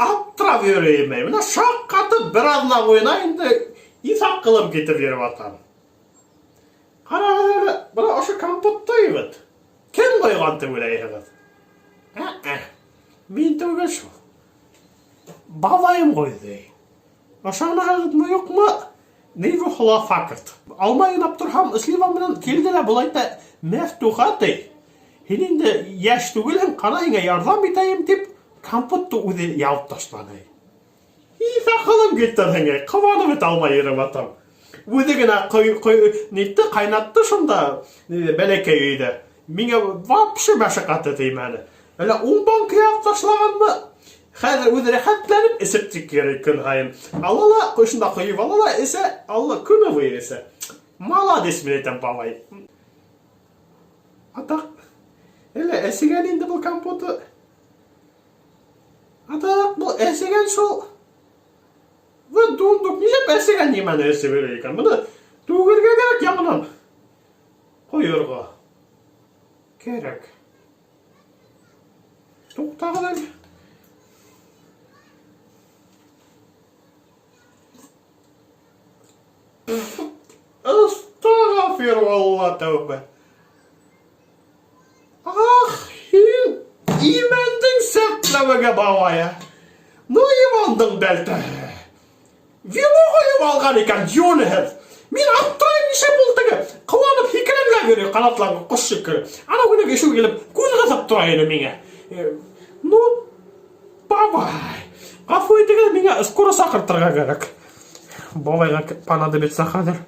аптырап йөрөйөм. Менә шаҡ ҡатып бер аҙна буйына инде иҫ аҡылым китеп йөрөп ятам. Ҡарағыҙ әле, бына ошо компотты бит. Кем ҡойған тип уйлайһығыҙ? Ә-ә. Мин түгел шул. Бабайым ҡойҙо. Ышанаһығыҙмы, юҡмы? Ни бу факт. Алма йыйнап торһам, слива менән килде лә былай итә, Мәфтуха ти. Һин инде йәш түгелһең, ҡана һиңә ярҙам итәйем тип, компотты үҙе ябып ташланы. Иҫ аҡылым китте һиңә, ҡыуанып бөтә алмай йөрөп ятам. Үҙе генә ҡой, ҡой, нитте, ҡайнатты шунда, бәләкәй өйҙә. Миңә вообще мәшәҡәте теймәне. Әллә ун банка ябып ташлағанмы? Хәҙер үҙе рәхәтләнеп эсеп тик йөрөй көн һайын. Ала ла, ҡойшонда ҡойоп ала ла эсә, ала көнө буйы эсә. Молодец, мин әйтәм, бабай. Атаҡ, әллә әсегән инде был компоты. Атаҡ, был әсегән шул. Вы дундук, нишләп әсегән нимәне эсеп йөрөй икән? Быны түгергә кәрәк яңынан. Ҡойорға. Кәрәк. Туҡтағыҙ әле. Астағфирулла тәүбә. Ах, һин имәндең сәтләүегә бабая. Ну, Ивандың бәлтәһе. Вино ҡойоп алған икән, йүнһеҙ. Мин аптырайым, нишләп ул теге ҡыуанып һикерәнләп йөрөй, ҡанатланған ҡош шикелле. Анау көнө ишеү килеп, күҙ ҡыҫып тора ине миңә. Э, ну, бабай, ғәфү итегеҙ, миңә скоро саҡыртырға кәрәк. Бабайға понадобится хәҙер.